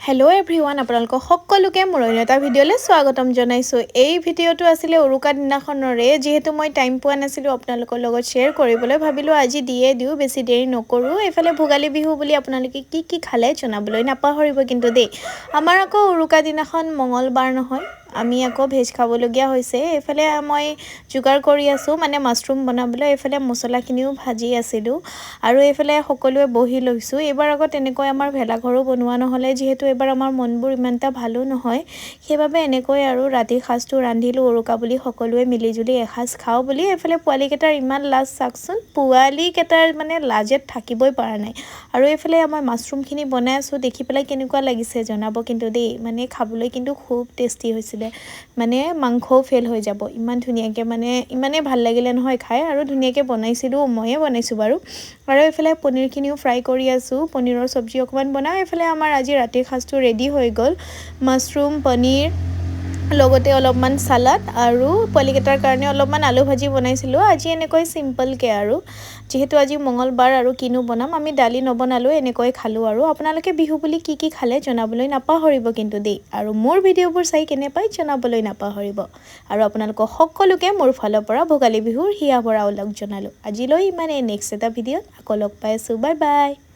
Hello' everyone, আপোনালোকক সকলোকে মোৰ অন্য এটা ভিডিঅ'লৈ স্বাগতম জনাইছোঁ। এই ভিডিঅ'টো আছিলে উৰুকা দিনাখনৰে। যিহেতু মই টাইম পোৱা নাছিলোঁ আপোনালোকৰ লগত শ্বেয়াৰ কৰিবলৈ, ভাবিলোঁ আজি দিয়ে দিওঁ, বেছি দেৰি নকৰোঁ। এইফালে ভোগালী বিহু বুলি আপোনালোকে কি কি খালে জনাবলৈ নাপাহৰিব কিন্তু দেই। আমাৰ আকৌ উৰুকা দিনাখন মঙলবাৰ নহয়, আমি আকৌ ভেজ খাবলগীয়া হৈছে। এইফালে মই যোগাৰ কৰি আছোঁ, মানে মাছৰুম বনাবলৈ। এইফালে মছলাখিনিও ভাজি আছিলোঁ আৰু এইফালে সকলোৱে বহি লৈছোঁ। এইবাৰ আকৌ তেনেকৈ আমাৰ ভেলাঘৰো বনোৱা নহ'লে, যিহেতু এইবাৰ আমাৰ মনবোৰ ইমান এটা ভালো নহয়। সেইবাবে এনেকৈ আৰু ৰাতিৰ সাজটো ৰান্ধিলোঁ, উৰুকা বুলি সকলোৱে মিলিজুলি এসাঁজ খাওঁ বুলি। এইফালে পোৱালিকেইটাৰ ইমান লাজ চাওকচোন, পোৱালিকেইটাৰ মানে লাজত থাকিবই পৰা নাই। আৰু এইফালে আমাৰ মাছৰুমখিনি বনাই আছোঁ, দেখি পেলাই কেনেকুৱা লাগিছে জনাব কিন্তু দেই। মানে খাবলৈ কিন্তু খুব টেষ্টি হৈছিলে, মানে মাংসও ফেইল হৈ যাব ইমান ধুনীয়াকৈ, মানে ইমানেই ভাল লাগিলে নহয় খাই। আৰু ধুনীয়াকৈ বনাইছিলোঁ, ময়ে বনাইছোঁ বাৰু। আৰু এইফালে পনীৰখিনিও ফ্ৰাই কৰি আছোঁ, পনীৰৰ চব্জি অকণমান বনাওঁ। এইফালে আমাৰ আজি ৰাতিৰ সাজটো ৰেডি হৈ গ'ল, মাছৰুম, পনীৰ, লগতে অলপমান চালাড আৰু পোৱালিকেইটাৰ কাৰণে অলপমান আলু ভাজি বনাইছিলোঁ আজি এনেকৈ চিম্পলকৈ। আৰু যিহেতু আজি মঙলবাৰ আৰু কিনো বনাম, আমি দালি নবনালোঁ, এনেকৈ খালোঁ। আৰু আপোনালোকে বিহু বুলি কি কি খালে জনাবলৈ নাপাহৰিব কিন্তু দেই। আৰু মোৰ ভিডিঅ'বোৰ চাই কেনে পায় জনাবলৈ নাপাহৰিব। আৰু আপোনালোকক সকলোকে মোৰ ফালৰ পৰা ভোগালী বিহুৰ হিয়া ভৰা ওলগ জনালোঁ। আজিলৈ ইমানেই, নেক্সট এটা ভিডিঅ'ত আকৌ লগ পাই আছোঁ। Bye bye.